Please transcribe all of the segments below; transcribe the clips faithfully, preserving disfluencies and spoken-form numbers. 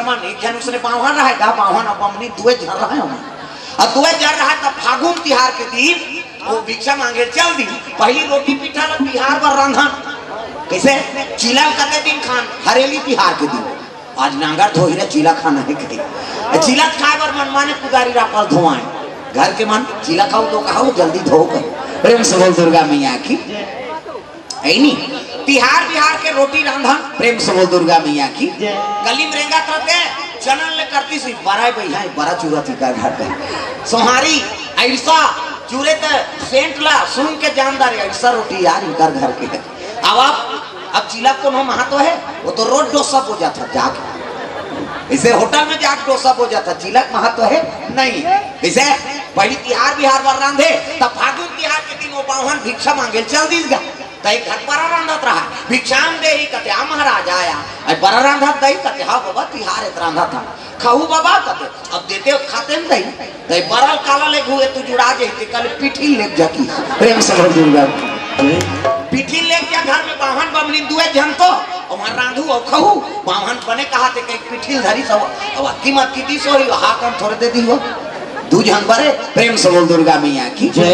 मन एक झन उसने बांहन रहे गा, बांहन अउ बमनी दुए झन रहे ओमन। अउ दुए झन रहे तब फागुन तिहार के दिन वो भिक्षा मांगे चल दी। पहली रोटी पीठा ला तिहार बर रांधन। कइसे? चीला कते दिन खान? हरेली तिहार के दिन। आज नांगर धोही ला चीला खाना हे कहे। चीला खाए बर मन माने पुजारी रापल धोवाए। घर के मन चीला खाऊ तो कहा वो जल्दी धो कहे। प्रेम से बोल दुर्गा मैया की। है नी? तिहार बिहार के रोटी रांधन। प्रेम से बोल दुर्गा मैया की। गली में रेंगत रहते, चनन ले करती सी, बरा बइहा, बरा चूरा थी का घर का। सोहारी, अइसा चूरे त सेंट ला, सुन के जानदार है, अइसा रोटी यार इनकर घर के। अब आप, अब चीला कोनो महत्व है, वो तो रोज डोसा हो जाता जाके। इसे होटल में जाके डोसा हो जाता, चीला महत्व है? नहीं। इसे पहली तिहार बिहार बर रांधे, तब फागुन तिहार के दिन वो बांहन भिक्षा मांगे चल दीस गा। त एक घर बरा रांधत रहा, भिक्षाम देही कथे, "आ महाराज आया।" अइ बरा रांधत दई कथे, "हाँ बाबा, तिहार एत रांधत हा।" "खाहू बाबा," कथे, "अब देते हो खाते न दई।" त बरा काला ले घुए तू जुड़ा जे, ते कल पीठी ले जाकी। प्रेम से बोल दुर्गा। पीठी ले जा घर में बांहन बमनी दुए झन तो, अउ वहाँ रांधू अउ खाहू, बांहन बने कहा ते कहीं पीठी धरी सब, अब अक्की मत की दी सो ही, हाथ हम थोड़े दे दी हो। दू झन बरे, प्रेम से बोल दुर्गा मैया की। जय।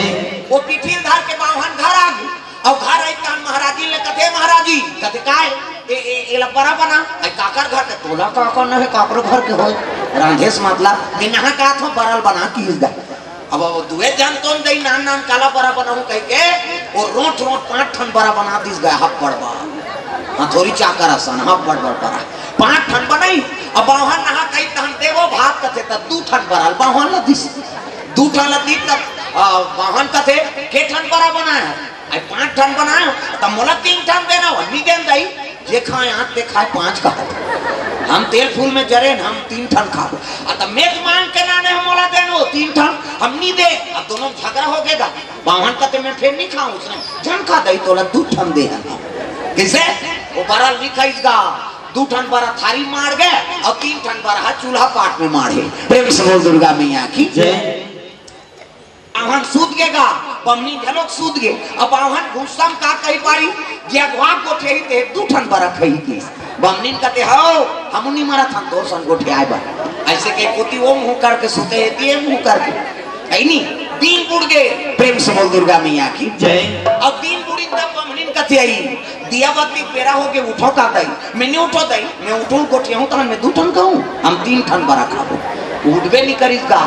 वो पीठी धर के बांहन घर आ गई। अउ घर आई तहन महाराजी ले कथे, "महाराजी," कथे, "काय?" "ए, ए, एला बरा बना।" "आई काकर घर के?" "तोला काकर न हे, काकरो घर के होय।" रांधेस मतलब, "मैं नहा का थो बरल बना की गा।" अब वो दुए झन तोन दई नान नान काला बरा बनाऊं कह के, वो रोट रोट पांच ठन बरा बना दिस गा, हब बड़बड़। हाँ, थोड़ी चाकर असन, हब बड़बड़ बरा। पांच ठन बनाई, अब बाहन नहा कही तहन देवो भात कथे, त दू ठन बरल बाहन ला दिस। दू ठन ला दिस, त, आ, बाहन कथे, "के ठन बरा बनाए?" आई पांच ठन बनाए, त मोला तीन ठन देना हो, नी देन दई, जे खाए आंत ते खाए पांच का। हम तेल फूल में जरे न, हम तीन ठन खाबो। आ त मेज मांग के नाने हम मोला देन हो तीन ठन, हम नी दे। अब दोनों झगड़ा हो गेगा। बावन का ते मैं फेर नी खाऊं, उसने झन खा दई तोला दू ठन दे हन। किसे? वो बरल नी खाइस गा, दू ठन बरा थारी मार गे अउ तीन ठन बरा चूल्हा पाट में मारे। प्रेम से बोल दुर्गा मैया की जय। बावन सूत गे गा, बमनी घलोक सूत गे। अब बावन गुस्सा में का कही पारी, जे अगवा गोठियाही ते दू ठन बरा खही किस। बमनीन कथे, "हौ, हमू नी मरत हन तोर संग गोठियाए बर।" ऐसे के कोती वो मुंह करके सुते हे, ते मुंह करके। है नी? दिन बुड़ गे। प्रेम से बोल दुर्गा मैया की जय। अब दिन बुड़ी तब बमनीन कथे आई, दिया बत्ती बेरा हो गे, उठो का दई। मैं नी उठो दई, मैं उठूं गोठियाहूं तहन मैं दू ठन खाऊं, हम तीन ठन बरा खाबो। उठबे नी करिस गा।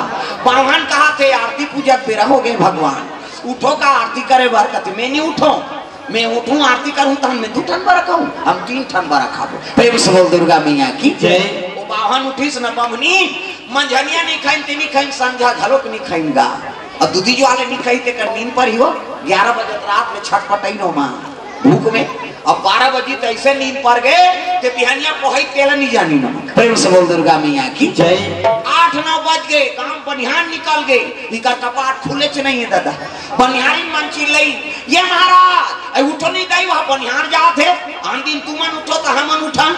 बावन कहा थे आरती पूजा बेरा हो गे भगवान, उठो का आरती करे बर कथे, मैं नी उठो, मैं उठूं आरती करूं तहन मैं दू ठन बरा खाऊं, हम तीन ठन बरा खाबो। प्रेम से बोल दुर्गा मैया की जय। वो बावन उठिस न बमनी, मंझनिया नी खाइन, ते नी खाइन, संझा घलोक नी खाइन गा। अब दूधी जो आले नी खाई ते कर नींद पर ही हो, ग्यारह बजे रात में छटपटाई नो मां। भूख में। अब बारह बजी त ऐसे नींद पर गे, ते बिहनिया पोहई तेला नी जानी ना। प्रेम से बोल दुर्गा मैया की जय। आठ नौ बज गे, गांव बनिहार निकल गे, इकर कपाट खुलेच नहीं है दादा। बनिहारिन मन चिल्लई, "ये महाराज, अई उठो नी दई, वहां बनिहार जात हे, आन दिन तुमन उठो त हमन उठन,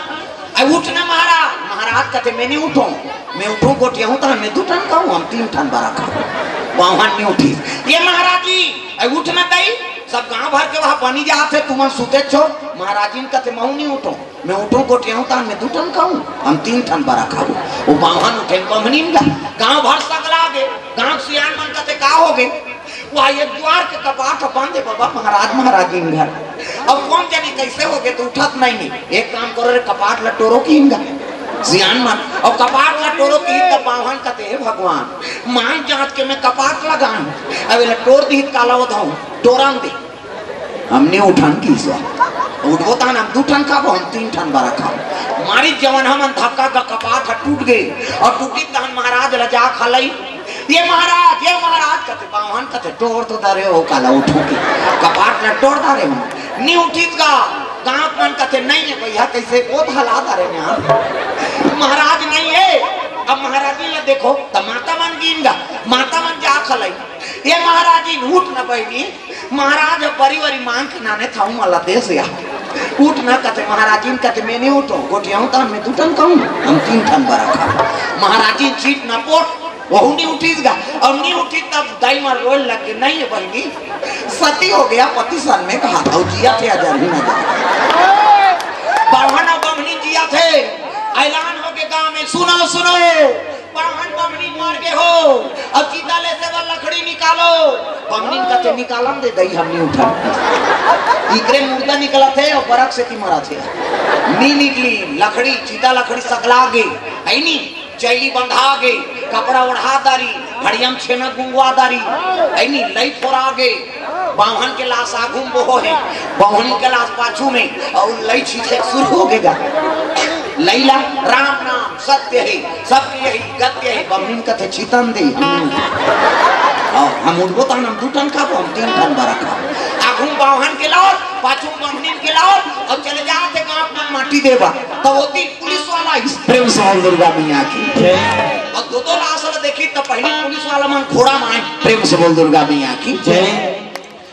अई उठ न महाराज।" महाराज कथे, "मैं नी उठो, मैं उठो गोठियाहूं त मैं दू ठन खाऊं, हम तीन ठन बरा खाऊं।" बावन नी उठी, "ये महाराजी, अई उठ न दई, सब गांव भर के वहां बनी जात हे, तुमन सुते छो।" महाराजिन कथे, "महू नी उठो, मैं उठो गोठियाहूं तहन मैं दू ठन खाऊं, हम तीन ठन बरा खाबो।" वो बावन उठे बमनीन गा, गांव भर सगला गे, गांव सियान मन कथे, "का हो गे?" वो ये द्वार के कपाट बंद हे बाबा, महाराज महाराजिन घर। अब कोन जनी कैसे हो गे त उठत नहीं हे। एक काम करो रे, कपाट ला टोरो किन गा। सियान मन, अब कपाट ला टोरो किन त बावन कथे, "हे भगवान, मांग जांच के मैं कपाट लगान, अब एला टोर दिहित काला ओधाऊं, टोरन दे।" हम नी उठन किस। उठबो तहन हम दू ठन खाबो, हम तीन ठन बरा खाबो। मारी जवन हमन धक्का का कपाट ह टूट गे, अउ टूटी तहन महाराज ला जा खलई, "ये महाराज, ये महाराज," कथे बावन कथे, "टोर तो डारे हो काला उठो के, कपाट ला टोर डारे हो।" नी उठिस गा, गांव मन कथे, "नहीं हे भैया, कैसे वो भला डारे ने?" महाराज नहीं हे। अब महाराजी ला देखो, त माता मन गिन गा, माता मन जा खलई, "ये महाराजी, उठ न बहिनी, महाराज अब बरी वरी मांग के नाने थाऊ मला देस या। उठ न," कथे महाराजिन कथे, "मैं नी उठो, गोठियाहूं त मैं दू ठन खाऊं, हम तीन ठन बरा खाऊं।" महाराजिन चीट न पोट, वहू नी उठिस गा, अउ नी उठिस तब दाई मन रोए लग गे, "नहीं हे बहिनी, सती हो गे, पति सन में कहा था, जियत हे अजर ही न जा।" बावन अउ बमनी जियत हे, ऐलान हो गे, गाँव में सुनो, सुनो, बाम्हन बमनी मर गे हो, अब चिता लेसे बर लकड़ी निकालो। बमनी कथे निकालन दे दई, हम नहीं उठन। इकरे मुर्दा निकलत हे अउ बरक सेती मरत हे। नी निकली लकड़ी, चिता लकड़ी सकला गे, है नी? चैली बंधा गे, कपड़ा ओढ़ा दारी, हड़ियम छेना गुंगवा दारी, है नी? लई फोरा गे, बाम्हन के लाश आगू में बोहो हे, बमनी के लाश पाछू में, अउ लई छींचे शुरू हो गे गा। लई ला राम नाम सत्य हे, सबके यही गत्य हे। बमनी कथे चितन दे, हम, अउ हम उठबो त हम दू ठन खाबो, हम तीन ठन बरा खाबो। आगू में बाम्हन के लाश, पाछू में बमनी के लाश, अउ चले जाथे गाँव में माटी देवा। त ओती पुलिस वाला इस प्रेम से बोल दुर्गा मैया की जय। अउ दो दो लाश ला देखी त पहली पुलिस वाला मन घोड़ा में आए। प्रेम से बोल दुर्गा मैया की जय।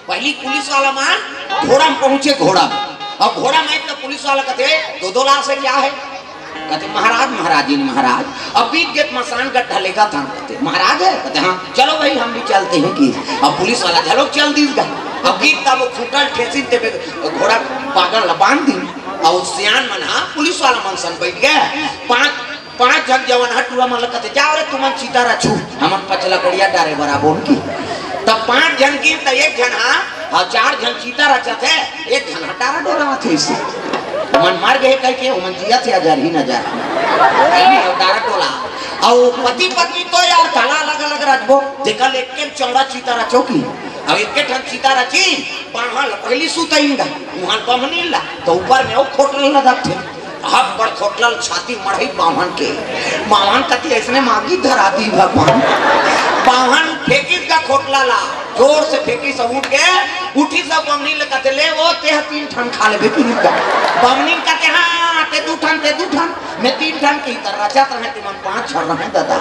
पहली पुलिस वाला मन घोड़ा में पहुंचे, घोड़ा में। अब घोड़ा में त पुलिस वाला कथे, "दो दो लाश हे, क्या हे?" कथे, "महाराज, महाराज जी, महाराज, अब बीत गे मसान गड्ढा लेगा था।" कथे, "महाराज हे?" कथे, "हाँ।" "चलो भाई, हम भी चलते हैं" कि। अब पुलिस वाला झलोक चल दिस गा। अब बीत तब वो फूटल ठेसिन ते बे-, घोड़ा पागल ला बांध दी। अउ सियान मन हा पुलिस वाला मन संग बैठ गे। पांच, पांच झन जवान हा टूरा मन ला कथे, "जाओ रे, तुमन चिता रचू, हमन पचला कड़िया डारे बराबर की।" तब पांच झन की त एक झन हा, अउ चार झन चिता रचत हे, एक झन हा डारा डोरा थे इसे। ओमन मर गे कहिके, ओमन जियत हे, अजर ही नजर। नहीं, अउ डारा डोरा। अउ पति पत्नी तो यार, काला अलग-अलग रचबो, जेकर एक एक चौड़ा चिता रचो की। अउ एक एक ठन चिता रची, बाम्हन ला पहली सुतइन गा, उहां बमनी ला, त ऊपर में अउ खोटल ला रखथे। हक बड़ खोटल छाती मढ़ई बाम्हन के। बाम्हन कथे, "अइसने मांगी धरा दी भगवान।" बाम्हन फेंकिस गा खोटला ला, जोर से फेंकिस, सब उठ गे, उठिस सब बमनी ला कथे, "ले वो, तेह तीन ठन खा लेबे, तू रुक जा।" बमनी कथे, "हाँ, ते दू ठन, ते दू ठन, मैं तीन ठन।" की त रचत रहे, तुमन पांच झन रहे ददा।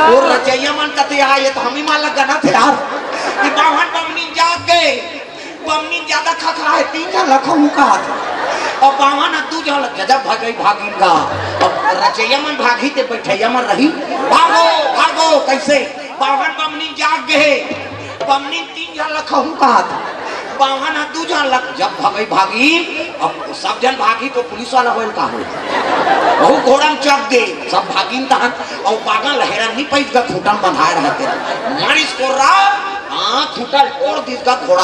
वो रचइया मन कथे, "हाँ, ये तो हम ही माला गना थे यार।" कि बाम्हन बमनी जाग गे, बमनी ज्यादा खखा हे, तीन झन ला खहूं कहा थे। अउ बाम्हन ह दू झन ला, जब भगई भागिन गा। अब रचइया मन भागी ते बइठइया मन रही। भागो, भागो, कइसे? बाम्हन बमनी जाग गे हे। बमनी तीन झन ला खहूं कहा थे। बाम्हन ह दू झन ला, जब भगई भागिन, अब सब झन भागी त पुलिस वाला होय का होय? वहू घोड़ा में चढ़ गे, सब भागिन तहन, अउ बागन लहेरा नी पइस गा, खूंटा में बंधाय रहत हे। मारिस कोर्रा, हाँ, खूंटा ल टोर दिस गा घोड़ा।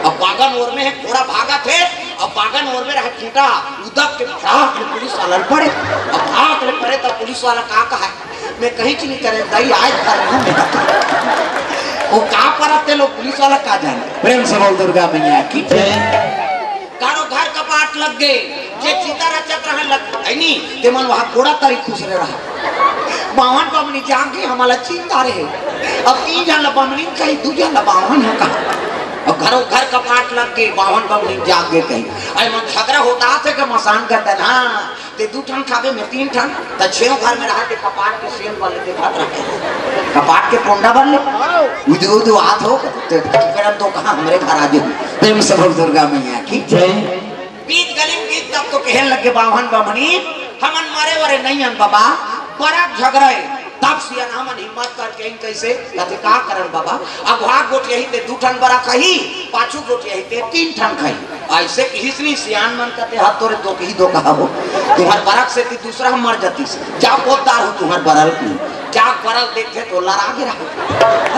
अब बागन ओर में हे, घोड़ा भागत हे, अब बागन ओर में रहे खूंटा, उदक के फड़ाक ले पुलिस वाला ल पड़े। अब फड़ाक ले पड़े त पुलिस वाला का कहा, "मैं कहीं च नहीं करे, दई आज भर में मेरा।" वो का परत हे लोग, पुलिस वाला का जाने। प्रेम से बोल दुर्गा मैया की जय। कारो घर कपाट लग गे, जे चिता रचत रहे लग, है नी, ते मन वहाँ कोड़ा तरी खुसरे रहा। बाम्हन बमनी जाग गे, हमला चिंता रहे। अब तीन झन ला बमनी कही, दू झन ला बाम्हन ह कहा। अब घरो घर कपाट लग गे, बाम्हन बमनी जाग गे कही। अरे मन झगड़ा होता थे के मसान गड्ढा ना, ते दू ठन खाबे, मैं तीन ठन, त छेव घर में रहा, ते कपाट के सेन बन लेते भात रखे। कपाट के कोंडा बन ले, उदू उदू हाथ हो, ते करम तो कहा हमरे घर आ जाओ। प्रेम से बोल दुर्गा मैया की जय। बीच गली में बीच तब तो कहन लगे बाम्हन बमनी, "हमन मरे वरे नहीं हन बाबा, बड़ा झगड़ा हे।" तब सियान हमन हिम्मत करके इन कइसे, कथे, "का करन बाबा, अगवा गोठियाही ते दू ठन बरा खाही, पाछू गोठियाही ते तीन ठन खाही।" अइसे किहिस नी सियान मन कथे, "हा तोरे दोकही दोकहा हो, तुंहर बरक सेती दूसरा ह मर जातिस, जा पोतदार हो तुंहर बरल की।" जा बरल देखथे त लरा गे रहा।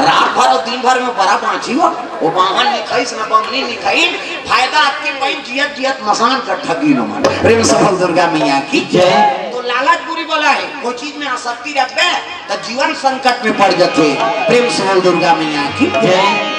रात भर अउ दिन भर में बरा बांची हो, वो बाम्हन नी खाइस न बमनी नी खाइन, फायदा अतके पाइन जियत जियत मसान कर ठगी लो मन। प्रेम से बोल दुर्गा मैया की जय। तो लालच बुरी बला हे, कोई चीज में आसक्ति रखबे त जीवन संकट में पड़ जाथे। प्रेम से बोल दुर्गा मैया की जय।